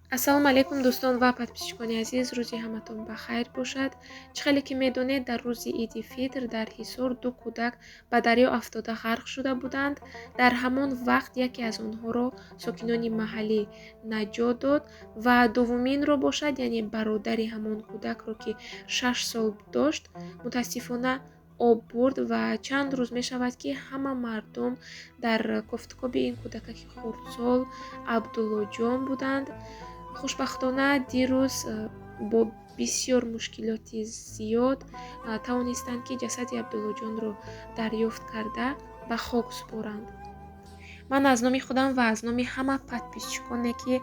Ассалому алайкум, дӯстон ва подписчикони азиз, рӯзи ҳаматон ба хайр бошад. Чӣ хеле ки медонед, дар рӯзи Иди Фитр дар Ҳисор ду кӯдак ба дарё афтода ғарқ шуда буданд. Дар ҳамон вақт яке аз онҳоро сокинони маҳаллӣ наҷот дод ва дуввуминро бошад, яъне бародари ҳамон кӯдакро, ки 6 сол дошт, мутаассифона, об бурд. Ва чанд рӯз мешавад, ки ҳама мардум дар кофтукоби ин кӯдакаки хурдсол Абдуллоҷон буданд. Хушбахтона, дирӯз бо бисёр мушкилоти зиёд тавонистанд, ки ҷасади Абдуллоҷонро дарёфт карда, ба хок супоранд. Ман аз номи худам ва аз номи ҳама подписчиконе, ки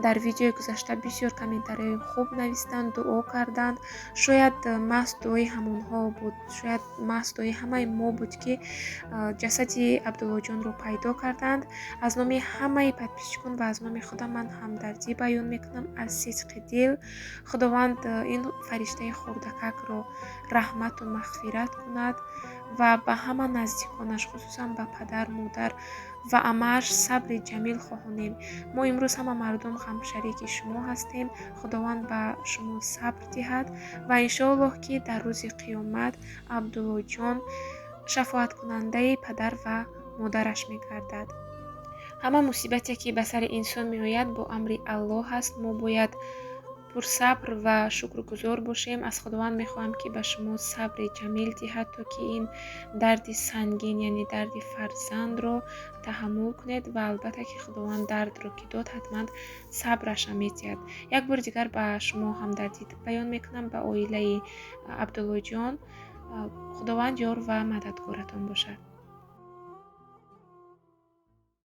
дар видеои гузашта бисёр комментарияи хуб навистанд, дуо карданд, шояд маҳз дуои ҳамонҳо буд, шояд маҳз дуои ҳамаи мо буд, ки ҷасади Абдуллоҷонро пайдо карданд. Аз номи ҳамаи подписчикон ва аз номи худам ман ҳамдардӣ баён мекунам аз сидқи дил. Худованд ин фариштаи хурдакакро раҳмату мағфират кунад ва ба ҳама наздиконаш, хусусан ба падар, модар ва амааш сабри ҷамил хоҳонем. Мо имрӯз ҳама мардум ғамшарики шумо ҳастем. Худованд ба шумо сабр диҳад ва иншоаллоҳ, ки дар рӯзи қиёмат Абдуллоҷон шафоаткунандаи падар ва модараш мегардад. Ҳама мусибате, ки ба сари инсон меояд, бо амри Аллоҳ аст. Мо бояд пурсабр ва шукргузор бошем. Аз Худованд мехоҳам, ки ба шумо сабри ҷамил диҳад, то ки ин дарди сангин, яъне дарди фарзандро таҳаммул кунед. Ва албатта, ки Худованд дардро ки дод, ҳатман сабраша медиҳад. Як бори дигар ба шумо ҳамдардӣ баён мекунам, ба оилаи Абдуллоҷон. Худованд ёр ва мададгоратон бошад.